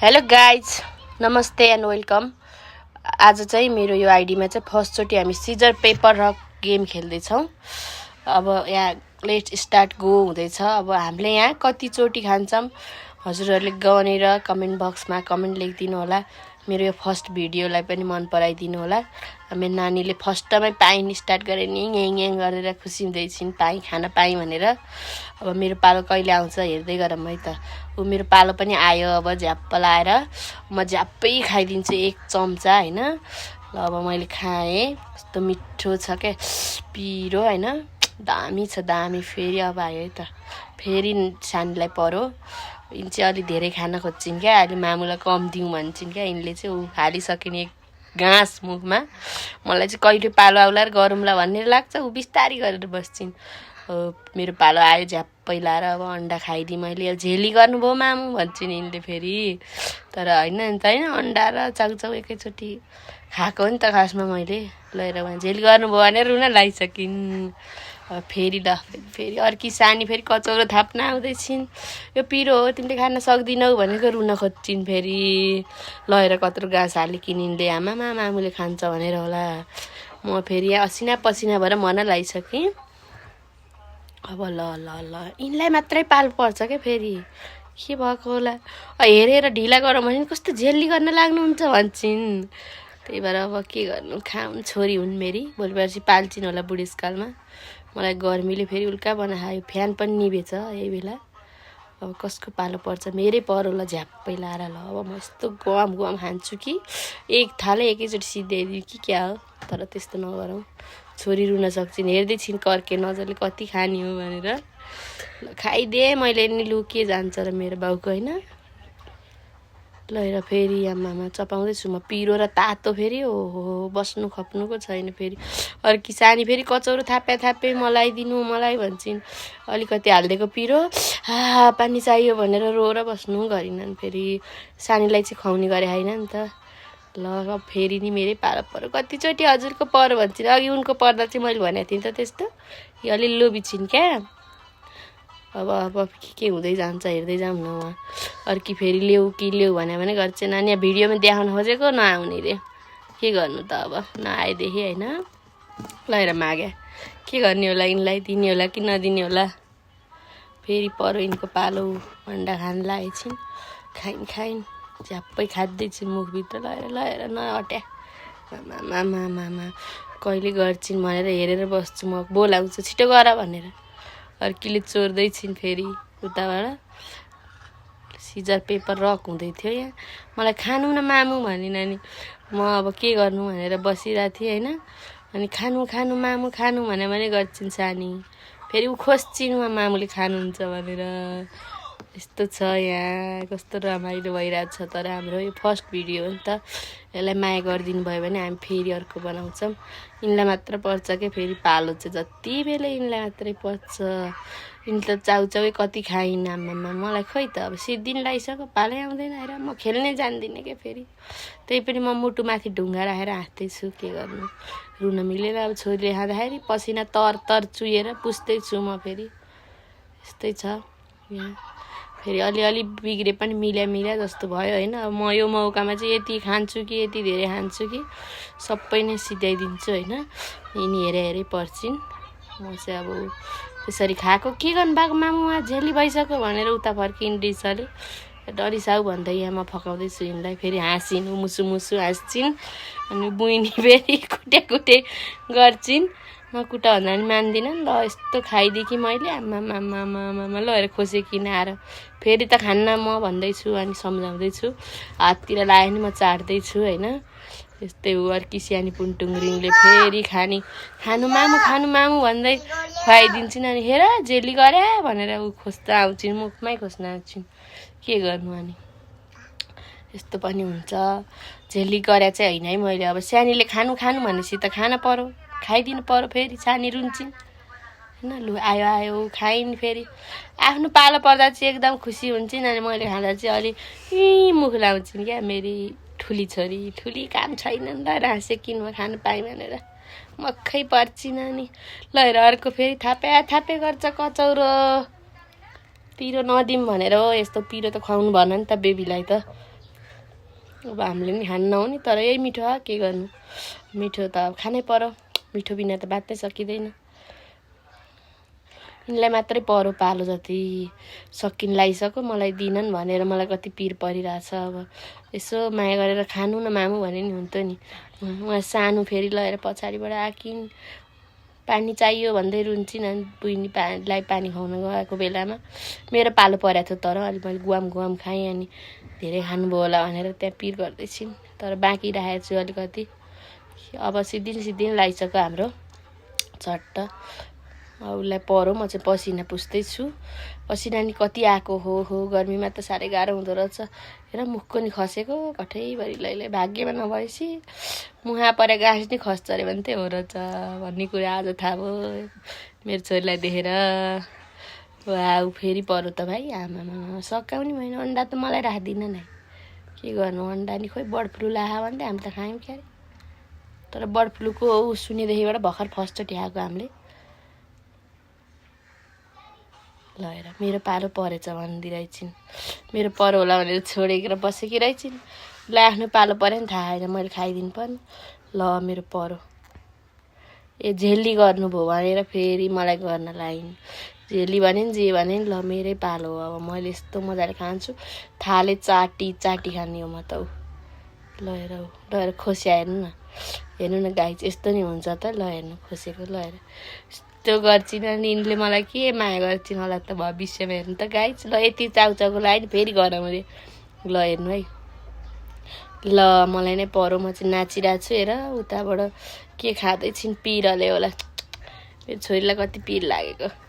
Hello guys, नमस्ते and welcome. आज चाहिँ मेरो यो आइडीमा चाहिँ फर्स्टचोटि हामी सिजर पेपर र गेम खेल्दैछौँ। अब यहाँ लेट स्टार्ट गो हुँदैछ। अब हामीले यहाँ कतिचोटि खान्छौँ हजुरहरूले गनेर कमेन्ट बक्समा कमेन्ट लेखिदिनु होला। मेरो यो फर्स्ट भिडियोलाई पनि मन पराइदिनु होला। मेरो नानीले फर्स्टमै पाइन स्टार्ट गरेर ङ्याङ गरेर खुसी हुँदैछिन्, पाएँ खान पाएँ भनेर। अब मेरो पालो कहिले आउँछ हेर्दै गरौँ है त। ऊ मेरो पालो पनि आयो। अब झ्याप्प लाएर म झ्याप्पै खाइदिन्छु एक चम्चा होइन। ल अब मैले खाएँ। कस्तो मिठो छ क्या, पिरो होइन, दामी छ दामी। फेरि अब आयो है त, फेरि सानीलाई परो। यिनी चाहिँ अलि धेरै खान खोज्छिन् क्या, अहिले मामुलाई कम दिउँ भन्छन् क्या। यिनले चाहिँ ऊ हालिसकिन् एक घाँस मुखमा। मलाई चाहिँ कहिले पालो आउला र गरौँला भन्ने लाग्छ। ऊ बिस्तारी गरेर बस्छिन्। मेरो पालो आयो झ्याप्पै लाएर। अब अन्डा खाइदिएँ मैले। अब झेली गर्नुभयो मामु भन्छन् यिनले फेरि। तर होइन अन्डा र चाउचाउ एकैचोटि खाएको हो नि त खासमा मैले। लिएर उहाँ झेली गर्नुभयो भनेर रुन लागिसकिन्। अब फेरि फेरि अर्की सानी फेरि कचौरो थाप्न आउँदैछिन्। यो पिरो हो तिमीले खान सक्दिनौ भनेको रुन खोज्छिन् फेरि। लगेर कत्रो घाँस हालिकिन् यिनले। आमा मामुले खान्छ भनेर होला। म फेरि असिना पसिना भएर मन लागिसकेँ। अब ल ल ल यिनलाई मात्रै पाल पर्छ क्या फेरि, के भएको होला। हेरेर ढिला गरौँ भने कस्तो झेल्ली गर्न लाग्नुहुन्छ भन्छन्। त्यही भएर अब के गर्नु, खाउन्, छोरी हुन् मेरी, भोलि पर्सि पाल्छिन् होला बुढेसकालमा। मलाई गर्मीले फेरि उल्का बनायो, फ्यान पनि निभेछ यही बेला। अब कसको पालो पर्छ, मेरै परो ल झ्याप्पै लाएर। ल अब म यस्तो गम खान्छु कि एक थालै एकैचोटि सिद्ध्याइदिउँ कि क्या हो। तर त्यस्तो नगरौँ, छोरी रुन सक्छिन्, हेर्दैछिन् कर्के नजरले कति खाने हो भनेर। ल खाइदिएँ मैले नि, लु के जान्छ र मेरो बाउको होइन। ल हेर फेरि आमामा चपाउँदैछु म पिरो र तातो फेरि। ओहो बस्नु खप्नुको छैन फेरि। अर्की सानी फेरि कचौरो थापे मलाई दिनु मलाई भन्छन्। अलिकति हालिदिएको पिरो, पानी चाहियो भनेर रोएर बस्नु गरिनन्। फेरि सानीलाई चाहिँ खुवाउने गरे होइन नि त। ल अब फेरि नि मेरै पालो पऱ्यो। कतिचोटि हजुरको पऱ्यो भन्छन्। अघि उनको पर्दा चाहिँ मैले भनेको थिएँ त त्यस्तो। यो अलि लोभी छिन् क्या। अब के हुँदै जान्छ हेर्दै जाउँ न। उहाँ अर्की फेरि ल्याऊ कि ल्याऊ भने गर्छ। नानी भिडियोमा देखाउनु खोजेको नआउने रे, के गर्नु त। अब नआएदेखि होइन। ल हेर माग्या, के गर्ने होला यिनलाई, दिने होला कि नदिने होला। फेरि पऱ्यो यिनको पालो। अन्डा खान लागेछिन्, खाइन् झ्याप्पै खाँदैछिन् मुखभित्र। ल हेर नअट्या मामा कहिले गर्छिन् भनेर हेरेर बस्छु म। बोलाउँछु छिटो गर भनेर। अर्कीले चोर्दैछिन् फेरि उताबाट। सिजर पेपर रक हुँदै थियो यहाँ। मलाई खानु न मामु भने नानी। म अब के गर्नु भनेर बसिरहेको थिएँ होइन। अनि खानु मामु खानु भने गर्छिन् सानी। फेरि ऊ खोज्छिन् उहाँ मामुले खानुहुन्छ भनेर। यस्तो छ यहाँ, कस्तो रमाइलो भइरहेको छ। तर हाम्रो यो फर्स्ट भिडियो हो नि त, यसलाई माया गरिदिनु भयो भने हामी फेरि अर्को बनाउँछौँ। यिनलाई मात्र पर्छ क्या फेरि पालो चाहिँ, जति बेला यिनलाई मात्रै पर्छ। यिनी त चाउचाउै कति खाइन् आमामा। मलाई खोइ त अब सिद्धिन लागिसक्यो, पालै आउँदैन। हेर म खेल्नै जान्दिनँ क्या फेरि। त्यही पनि म मुटुमाथि ढुङ्गा राखेर हाँस्दैछु, के गर्नु। रुन मिलेर अब छोरीले खाँदाखेरि पसिना तर चुहेर पुस्दैछु म फेरि। यस्तै छ यहाँ। फेरि अलिअलि बिग्रे पनि मिल्या जस्तो भयो होइन। अब म यो मौकामा चाहिँ यति खान्छु कि यति धेरै खान्छु कि सबै नै सिध्याइदिन्छु होइन। यिनी हेरै पर्छिन्। म चाहिँ अब त्यसरी खाएको के गर्नु भएको मामु, उहाँ झेली भइसक्यो भनेर उता फर्किन् रिसाले। डरिसाउ भन्दै यहाँ म फकाउँदैछु यिनलाई। फेरि हाँसिन्, मुसु हाँस्छिन्। अनि बुइनी फेरि कुटे गर्छिन्। म कुटा भन्दा पनि मान्दिनँ। ल यस्तो खाइदिएँ कि मैले, आमामा ल हेर खोसे किन आएर। फेरि त खान्न म भन्दैछु अनि सम्झाउँदैछु। हाततिर लाग्यो नि म चाट्दैछु होइन। यस्तै हो। अर्की सानी पुन्टुङरिङले फेरि खानु मामु भन्दै खुवाइदिन्छन्। अनि हेर झेली गरे भनेर ऊ खोज्दा आउँछिन्, मुखमै खोज्न आउँछिन्। के गर्नु अनि, यस्तो पनि हुन्छ। झेली गरे चाहिँ होइन है मैले। अब सानीले खानु भनेपछि त खान पऱ्यो, खाइदिनु पऱ्यो। फेरि सानी रुन्छिन् होइन। लु आयो खाइन्। फेरि आफ्नो पालो पर्दा चाहिँ एकदम खुसी हुन्छन्। अनि मैले खाँदा चाहिँ अलि मुख लाउँछिन् क्या मेरी ठुली छोरी। ठुली काम छैन ल हाँसे किनमा खानु पाएँ भनेर मक्खै पर्छिन्। अनि ल हेर अर्को फेरि थापे गर्छ कचौरो। पिरो नदिउँ भनेर हो, यस्तो पिरो त खुवाउनु भन नि त बेबीलाई त। अब हामीले नि खानु नहुने तर यही मिठो हो के गर्नु मिठो त अब खानै पर्यो मिठो बिना त बाँच्नै सकिँदैन यिनलाई मात्रै परो पालो जति सकिन लागिसक्यो मलाई दिनन् भनेर मलाई कति पिर परिरहेछ अब यसो माया गरेर खानु न मामु भने नि हुन्थ्यो नि उहाँ सानो फेरि लगेर पछाडिबाट आकिन् पानी चाहियो भन्दै रुन्छिन् अनि बुइनीलाई पानी खुवाउन गएको बेलामा मेरो पालो परेको थियो तर अलि मैले गुवाम खाएँ अनि धेरै खानुभयो होला भनेर त्यहाँ पिर गर्दैछिन् तर बाँकी राखेको छु अलिकति अब सिद्धिन लागिसक्यो हाम्रो झट्ट उसलाई परो म चाहिँ पसिना पुस्दैछु पसिना नि कति आएको हो गर्मीमा त साह्रै गाह्रो हुँदो रहेछ हेर मुखको नि खसेको कठैभरि लैले भाग्यमा नभएपछि मुहा परे घाँस नि खस्छ अरे भने त्यही हो रहेछ भन्ने कुरा आज थाहा भयो मेरो छोरीलाई देखेर वा फेरि परो त भाइ आमामा सकाउने भएन अन्डा त मलाई राख्दिन नै के गर्नु अन्डा नि खोइ बर्ड फ्लू लाहा भन्दै हामी त खायौँ क्यारे तर बर्ड फ्लूको सुनेदेखिबाट भर्खर फर्स्टचोटि आएको हामीले ल हेर मेरो पालो परेछ भनिदिइरहेछन् मेरो परो होला भनेर छोडेर बसेकी रहेछन् ल आफ्नो पालो पऱ्यो नि थाहा होइन मैले खाइदिनु पर्ने ल मेरो परो झेली गर्नुभयो भनेर फेरि मलाई गर्न लागिन् झेली भने नि जे भने नि ल मेरै पालो हो अब मैले यस्तो मजाले खान्छु थाले चाटी खाने हो म त ल हेर खोस्या हेर्नु न गाई चाहिँ यस्तो नि हुन्छ त ल हेर्नु खोसेको ल हेर त्यो गर्छिन् अनि यिनले मलाई के माया गर्छिन् होला त भविष्यमा हेर्नु त गाई ल यति चाउचाउको लागि फेरि गरौँ अरे ल हेर्नु है ल मलाई नै परो म चाहिँ नाचिरहेको छु हेर उताबाट के खाँदैछिन् पिरले होला मेरो छोरीलाई कति पिर लागेको